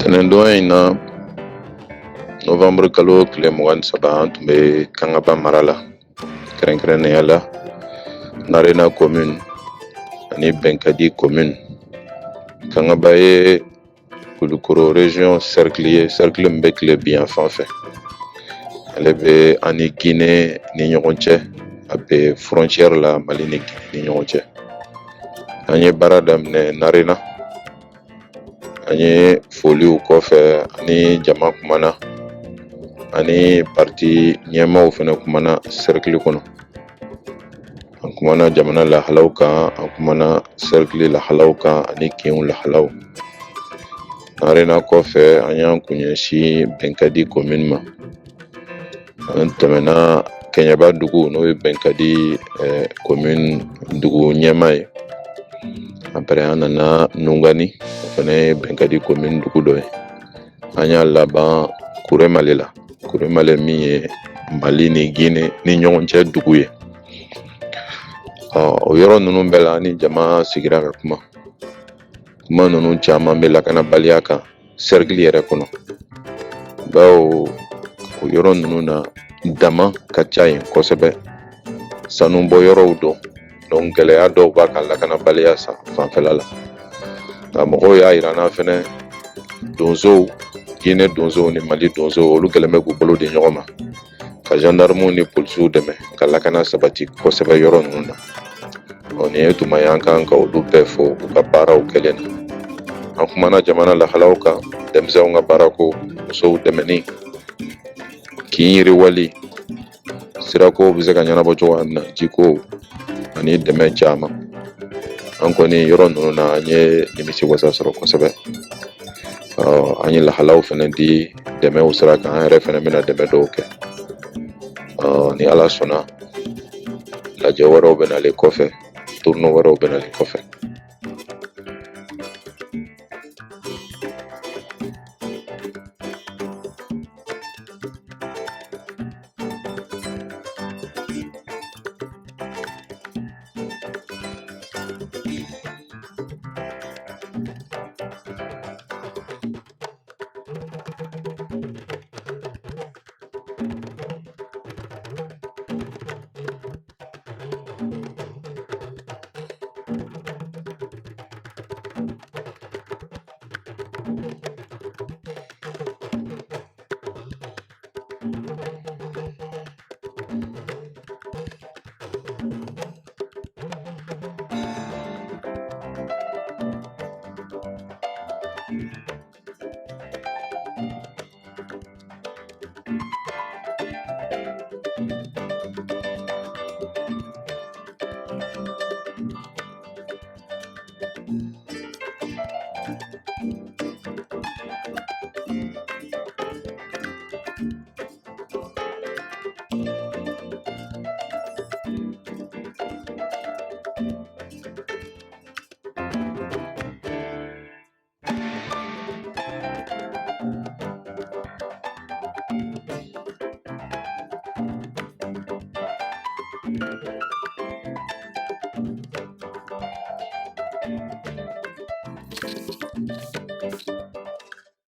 Tɛnɛndon in na, novembre kalo tile 23, an tun bɛ Kangaba mara la, kɛrɛnkɛrɛnnenya la Narena commune ani Bɛnkadi commune. Kangaba ye Kulukoro région cercle ye, cercle min bɛ tile bin yan fan fɛ. Ale bɛ an ni Guinée ni ɲɔgɔn cɛ, a bɛ frontière la Mali ni Guinée ni ɲɔgɔn cɛ. An ye baara daminɛ Narena, an ye foliw kɔfɛ ani jama kumana, ani parti ɲɛmaaw fana kumana cercle kɔnɔ. An kumana jamana lahalaw kan, an kumana cercle lahalaw kan ani kinw lahalaw. Narena kɔfɛ, an y'an kun ɲɛsin Bɛnkadi commune ma. An tɛmɛna Kɛɲɛba dugu, n'o ye Bɛnkadi commune dugu ɲɛmaa ye. Après, an nana Nungani, o fana ye Bɛnkadi commune dugu dɔ ye. An y'a laban Kuremale la, Kuremale min ye Mali ni Guinée ni ɲɔgɔn cɛ dugu ye. Ɔ, o yɔrɔ ninnu bɛɛ la, ni jama sigira ka kuma. Kuma ninnu caman bɛ lakanabaliya kan cercle yɛrɛ kɔnɔ, bawo o yɔrɔ ninnu na, dama ka ca yen kosɛbɛ, sanubɔ yɔrɔw don. Donc gɛlɛya dɔw b'a kan lakanabaliya fanfɛla la. Nka mɔgɔw y'a yira n na fɛnɛ, donsow, Guinée donsow ni Mali donsow, olu kɛlen bɛ k'u bolo di ɲɔgɔn ma ka gendarmew ni polisiw dɛmɛ ka lakana sabati kosɛbɛ yɔrɔ ninnu na. Ɔ, nin ye tuma ye an kan ka olu bɛɛ fo u ka baaraw kɛlen na. An kumana jamana lahalaw kan, denmisɛnw ka baarako, musow dɛmɛni, kin yiriwali, sirakow bɛ se ka ɲɛnabɔ cogoya min na, jiko ani dɛmɛ caman. An kɔni yɔrɔ ninnu na, an ye nimisi wasa sɔrɔ kosɛbɛ. An ye lahalaw fɛnɛ di dɛmɛw sira kan, an yɛrɛ fɛnɛ bɛna dɛmɛ dɔw kɛ. Ni Ala sɔnna, lajɛ wɛrɛw bɛ nalen kɔfɛ, tournée wɛrɛw bɛ nalen kɔfɛ.